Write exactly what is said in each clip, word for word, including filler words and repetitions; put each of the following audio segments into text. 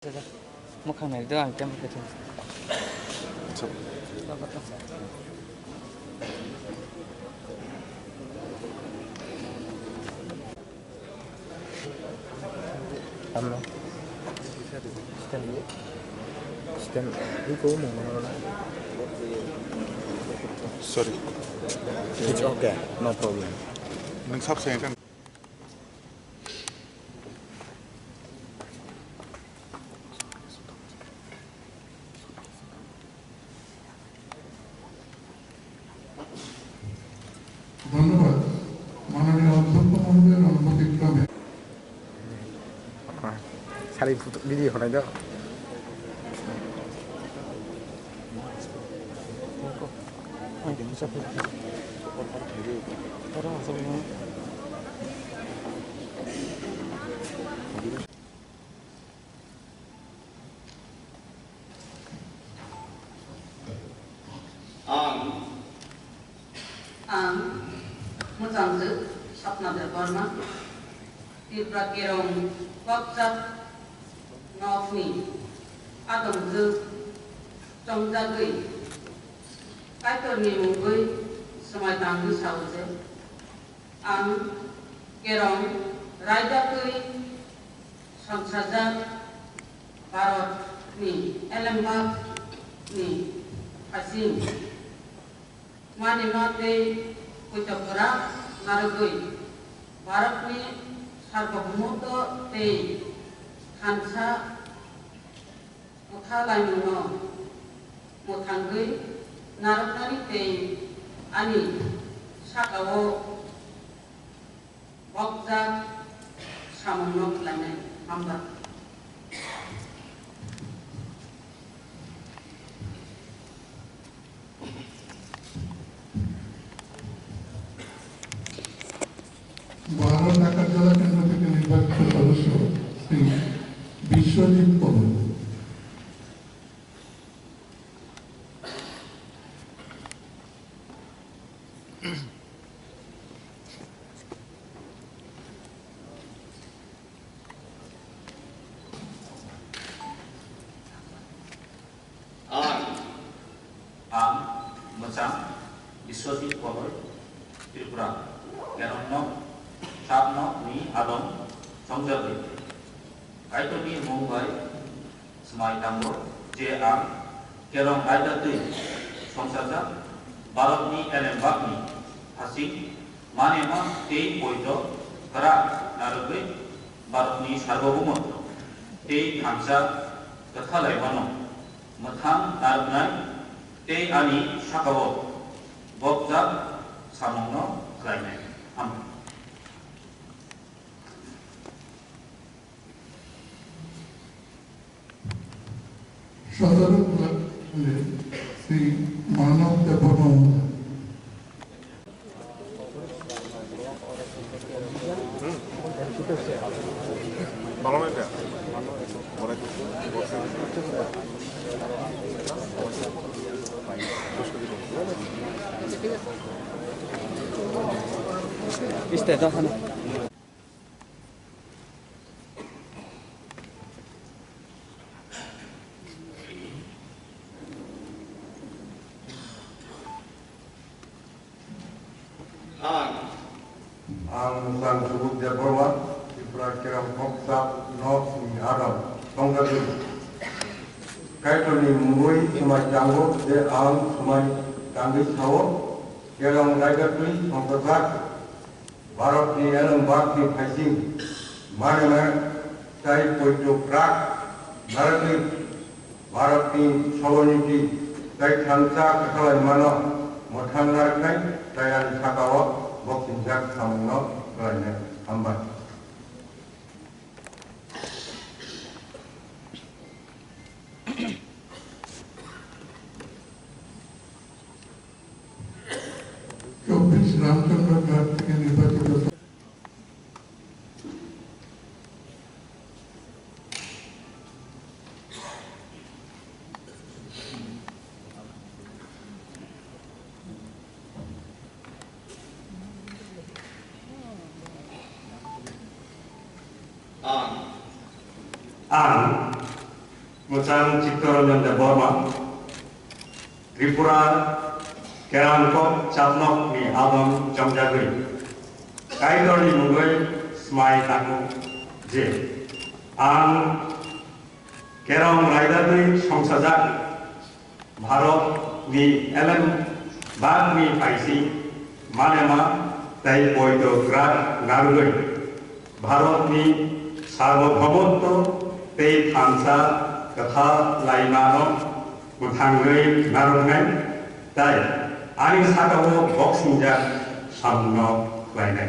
Mwkhang nai do ang khe mwkhang. Tamno. Stand. Stand. Iko mo. Sorry. It's okay. No problem. Nang sab saya kan. ধন্যবাদ। মাননীয় অধ্যক্ষ মহোদয়ের অনুমতি ক্রমে। Sari video honai do. Ang. Ang mwchangtwi Sapna Debbarma, Tripura Kerong Kokchap nokni adongjwk chongjagwi Kaitorni mungwi swmai tangwi sao je, ang Kerong raida twi songchajak Bharatni elembakni hasing manima tei poito kwrak narwgwi Bharatni sarbohumotw tei thansa kwthalaimungno mwthangwi narwknani tei ani sakao bokjak samungno khlainai. Hambai. বারো ঢাকা জেলা কেন্দ্র থেকে নির্বাচিত সদস্য শ্রী বিশ্বজিৎ কমল। Ang, ang mwchang Biswajit Koloi, Tripura, Kerongno, Sapno ni adong chongjagwi. Kaitorni mung bai swmai tango je ang Kerong raida twi songchajak Bharatni elembakni hasing manema tei poito kwrak narwgwi Bharatni sarbohumotw tei thansa kwthalaimano mwthang narwknai tei ani sakao bokjak samungno khlainai. Hambai. সদর উপজেলা শ্রী মানব দেববর্মা মহোদয়। Ang. Ang Musang Subudya Borma, Tripura Kerong Kokchap Nok ni Adam, Tongkadil. Kaitorni mungwi swmai tango je ang swmai tangwi sao, Kerong raida twi songkojak. Bharatni elembakni phaising manema tei poito kwrak narwgwi Bharatni soborniti tei thansa kwthalaimano mwthang narwknai tei ani sakao boksinjak samungno khlainai. Hambai. চব্বিশ রামচন্দ্র ঘাট থেকে নির্বাচিত। Ang. Ang Mwchang Chittaranjan Debbarma, Tripura Kerang Kok Chapnok ni adong chongjagwi, Kaitorni mungwi swmai tango je, ang Kerong raidatwi songsajak Bharat ni elem bak ni phaising manema tei poito kwrak narwgwi Bharat ni sarvabhaumotto tei thansa kwthalaimano mwthangwi narwknai tei ani sakao boksongjak samungno khlainai.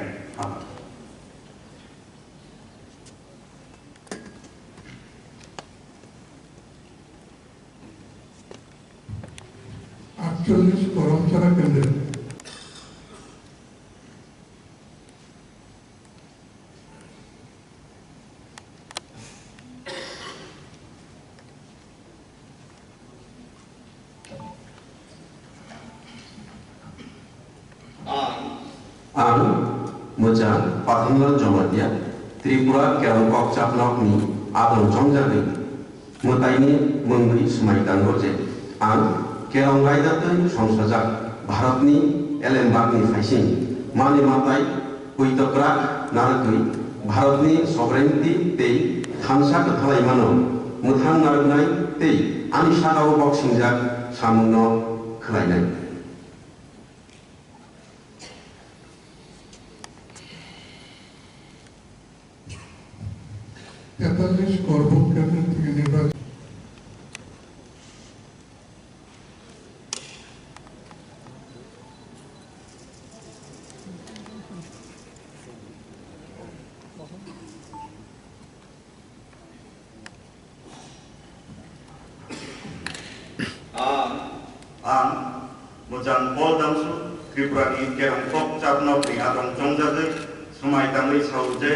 Aatchollish korom chara candidate. Ang mwchang Pathanlal Jamatia, Tripura Kerong Kokchapnokni adong chongjagwi mwtaini mungwi swmai tango je, ang Kerong raidatwi songsajak Bharatni elembakni phaising mani matai poito kwrak narwgwi Bharatni sovereignty tei thansa kwthalaimano mwthang narwknai tei ani sakao boksingjak samungno khlainai. তেতাল্লিশ করবুক কেন্দ্র থেকে নির্বাচিত। Ang, ang, Mojang Paul Damsu, Tripura ni Kerong Kok Chapnok ni adong chongjagwi, swmai tangwi sao je,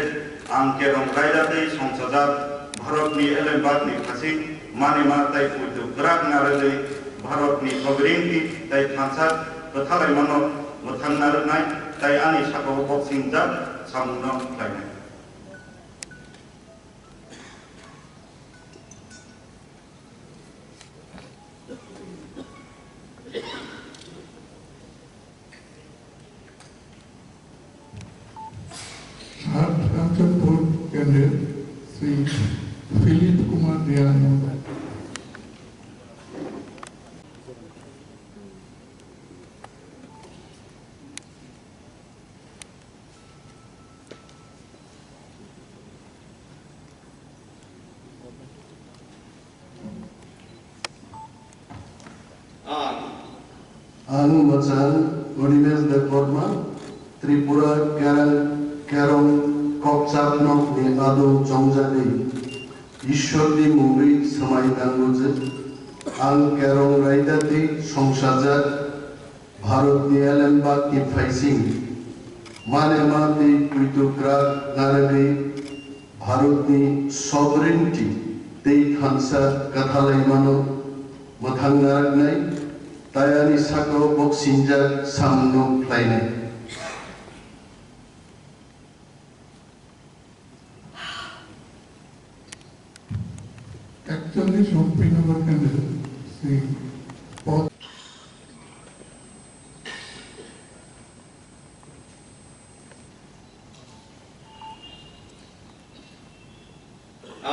ang Kerong raidatwi songsajak Bharat ni elembak ni phaising manima tei puitu kwrak narwgwi Bharat ni sovereignty tei thansa kwthalaimano mwthang narwknai tei ani sakao boksingjak samungno khlainai. সাত কাঞ্চনপুর কেন্দ্রের Shri Philip Kumar Reang. Ang, ang Mojang Onimesh Debbarma, Tripura Kerang, Kerong Kokchapnok ni adong chongjagwi Ishwar ni mungwi swmai tango je, ang Kerong raidatwi songsajak Bharatni elembak ni phaising manema tei puitu kwrak narwgwi Bharatni sovereignty tei thansa kwthalaimano mwthang narwknai tei ani sakao boksingjak samungno khlainai. একচল্লিশ উনপি নম্বর কেন্দ্রে শ্রী পদ।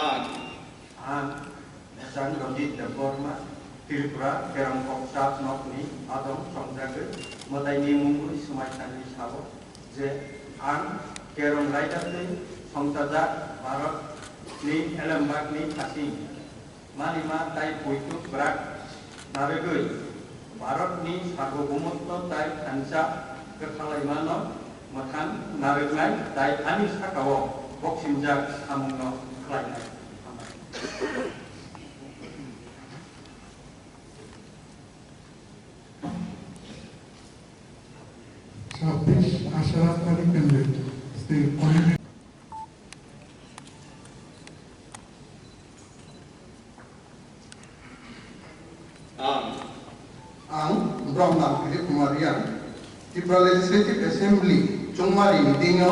Ang, ang Mojang Ranjit Debbarma, Tripura Kerong Kokchapnokni adong chongjagwi mwtaini mungwi swmai tangwi sao je, ang Kerong raidatwi songsajak Bharatni elembakni phaising manima tei puitu kwrak narwgwi Bharatni sarvabhaumotto tei thansa kwthalaimano mwthang narwknai tei ani sakao boksingjak samungno khlainai. ছাব্বিশ আশারাম মানিক কেন্দ্রে শ্রী Animesh. Ang, ang Brahman Philip Kumar Riang, Tripura Legislative Assembly chongmari ni deino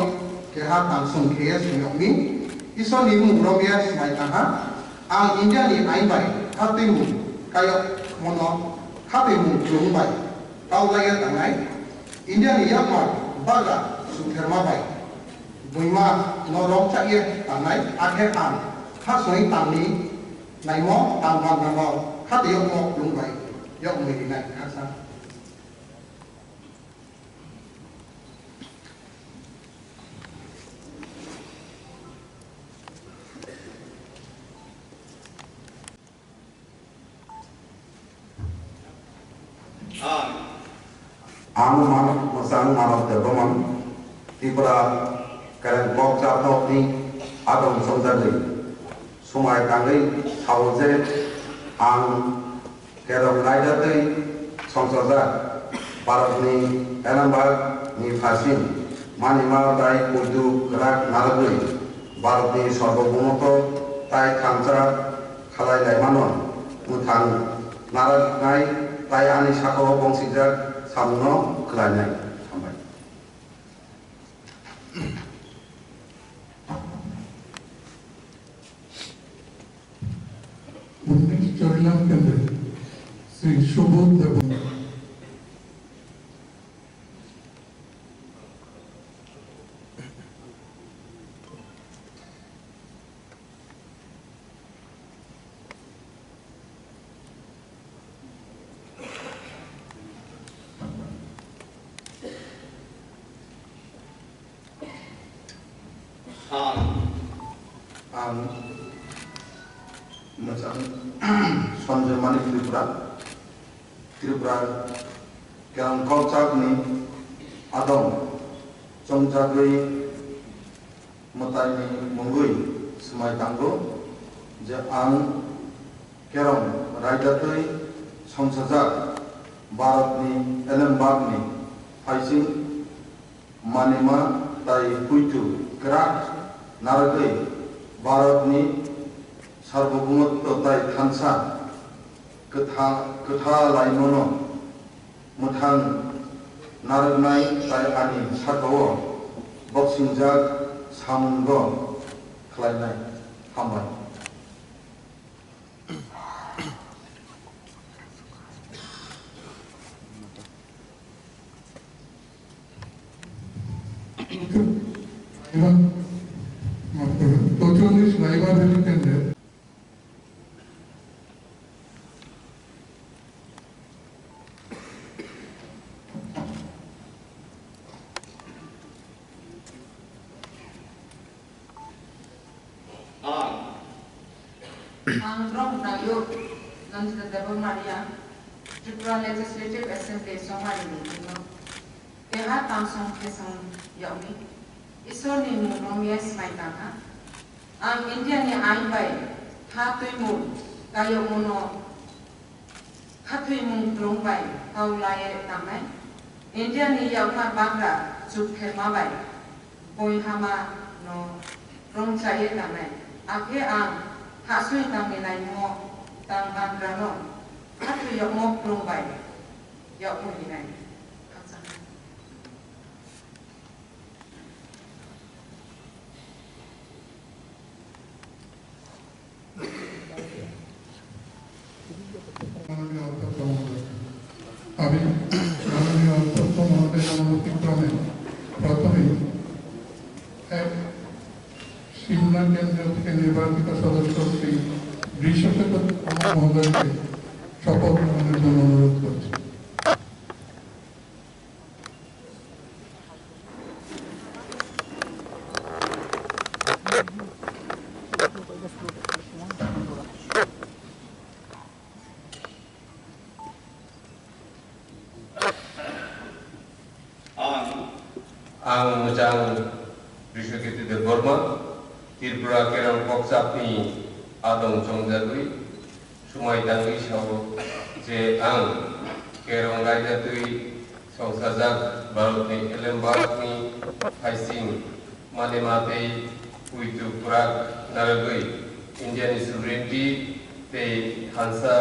keha tangsong khe sumyokni Isor ni mung romya swmai tangha. Ang Indiani ain bai khatwimung kayokmano khatwimung kwrwng bai kau laiya tangnai, Indiani yakmar bagra chutherma bai buima no rong chaiya tangnai, akhe ang khasoi tangni naimo tang bangrano khatwi yokmo kwrwng bai yokmui rinai khaksa. Ang Mano-, Mwchang Manav Debbarma, Tripura Kereng Kokcha Nokni adong chongjagwi, swmai tangwi sao je ang Kerong raida twi songchajak Bharatni Elembak ni phaising manima tai puitu kwrak narwgwi Bharatni Sarvabhoumoto tai thansa khalai laimano mwthang narwknai tai ani sakao bongsijak samungno khlainai. Hambai. উনিশ চল্লিশ কেন্দ্রে শ্রী সুবোধ দেব। Ang, ang Mwchang Sanjay Manik Tripura, Tripura Kerong Kokchakni adong chongjagwi mwtaini mungwi swmai tango je ang Kerong raida twi songchajak Bharatni Elembakni phaising manima tai puitu kwrak narwgwi Bharatni Sarvabhoumoto tai thansa kwtha-, kwthalaimano mwthang narwknai tai ani sakao boksingjak samungo khlainai. Hambai. Tochonis Raibar Valley Tender. Ang. Ang Drong Nayuk, Nandita Debbarma Reang, Tripura Legislative Assembly Somari ni Tino. Keha tamsong khesong yagmi. Isor ni mung romya smai tangha. Ang India ni ain bai ha twi mung kayok mono Khathoimung kwrwng bai kau laiwi tangnai, India ni yakmar bagra chuk pherma bai boi hama no rwngchaiwi tangnai, akhe ang hahsui tangni naimung tang bagra no khathoi yokmok kwrwng bai yokmung hinai. মাননীয় অধ্যক্ষ মহোদয়, আমি মাননীয় অধ্যক্ষ মহোদয়ের অনুমতি ক্রমে প্রথমেই এক সিমলা কেন্দ্র থেকে নির্বাচিত সদস্য শ্রী বৃষকেতু মহোদয়কে শপথ গ্রহণের জন্য অনুরোধ করছি। Ang, ang Mwchang Rishyakirti Debbarma, Tripura Kerong Kokchapni adong chongjagwi, swmai tangwi sao je ang Kerong raida twi songchajak Bharatni elembakni phaising manima tei puitu kwrak narwgwi Indiani sovereignty tei thansa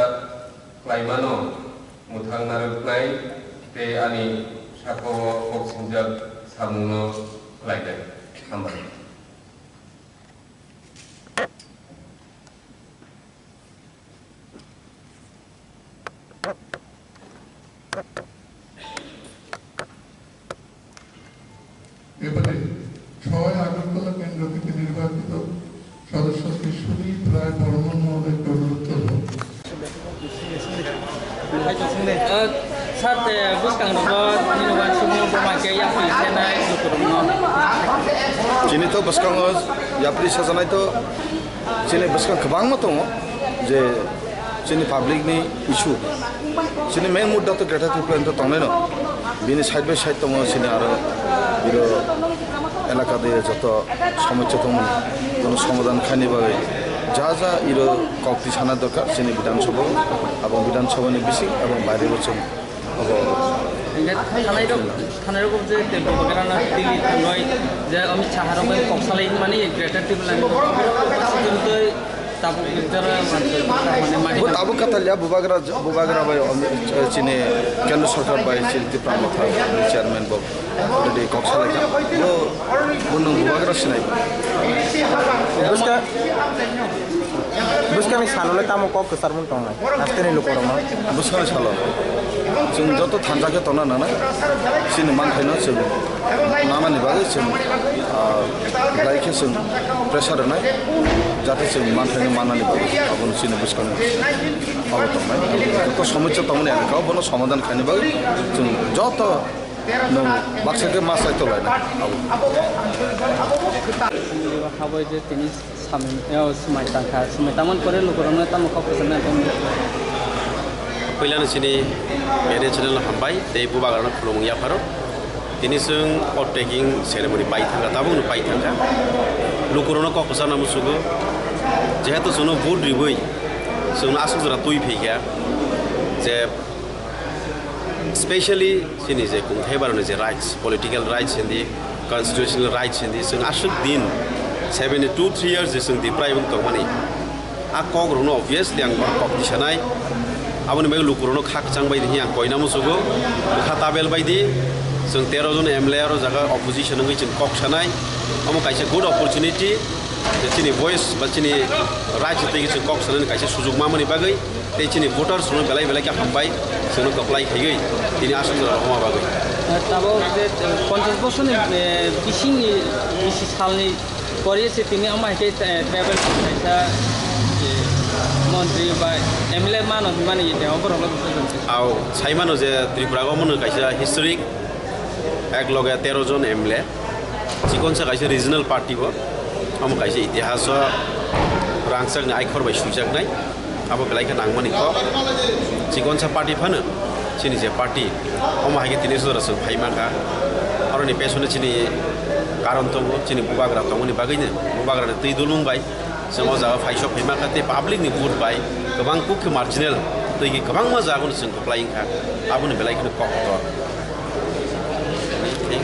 khlaimano mwthang narwknai tei ani sakao kok singjak samungno khlainai. Hambai. Sir, tei bwskango nini uansukmung buma khe yapri sanai lukurokno? Chini to bwskango yapri sajanai to chini bwskang kwbangma tongo, je chini public ni issue, chini main mudda to Greater Tipraland to tongnaino, bini side by side tongo chini aro biro elaka de joto somosya tongmani, bono somadhan khaini bagwi ja ja iro kok tisana dorkar chini Bidhan Sabha, abo Bidhan Sabha ni bising abo baire bo chwng abo. Hingke thanai rok, thanai rok je tempo bagera na Delhi thangnoi je Amit Shah rok bai kok salai mani Greater Tipraland ni twi tabuk jora mani mani Bo tabuk katalya bubagra, bubagra bai Amit, chini Kendra Sarkar bai chini Tipra Motha chairman bo already kok salai kha. Bo, bo nung bubagra sinai. Bwska, bwskangni salole tamo kok kwcharmung tongnai? Hasteni lukorokno. Bwskangni salo chwng joto thansa khe tongna nangnai. Chini manthaino chwng nanani bagwi chwng, ah, belai khe chwng pressure rwnai, jate chwng manthaino mannani bagwi. Abono chini bwskangni salo tongnai. Joto somosya tongmani elaka bono somadhan khaini bagwi chwng joto Nwng baksa khe ma sai tolai na abo. Haboi je tini samung, eh, swmai tangkha, swmai tangmani pore lukurokno tamo kok kwchangna tong. Puilano chini media channel no hambai tei bubagrano khulumung yapharo. Tini chwng oath taking ceremony pai thangkha, tabukno pai thangkha. Lukurokno kok kwchangna muchugo. Jehetu chwngno vote ribwi chwngno aswk jora twi phaikha je Specially, chini je kungthai baroni je rights, political rights hindi, constitutional rights hindi, chwng aswk din seventy two three years je chwng deprive wng tongmani. A kok rokno obviously ang bohrok kok tisanai. Aboni bagwi lukurokno kha kwchang bai di ang koina muchugo. Bwkha tabel bai di, chwng tero jon M L A aro jaga opposition wngwi chwng kok sanai. Omo kaisa good opportunity. Je chini voice ba chini right twi chwng kok sanani kaisa sujuk mamani bagwi tei chini voters rokno belai belai khe hambai chwngno kwplai khaiwi tini aswk jora rwma bagwi. Tabuk je, eh, ponchash bosorni, eh, bisingni, bisi salni pore se tini omo hai khe, eh, tribal kaisa, eh, montri ba M L A mano hinmani tei oborokno buchajak. Au, sai mano je Tripura omono kaisa historic, ek loge tero jon M L A. Chikonsa kaisa regional party bo, omo kaisa itihaso rangchakni aikhor bai swijaknai, abo belai khe nangmani kok. Chikonsa party phano chini je party, omo hai khe tini sodra chwng phaima kha. Aroni pesone chini karon tongo, chini bubagra tongoni bagwino, bubagrani twi dulung bai chwng o jaga phaisok phaima kha tei public ni vote bai kwbang kuk khe marginal twi khe kwbangma jaga no chwng kwplai wngkha, aboni belai kheno kok kotor.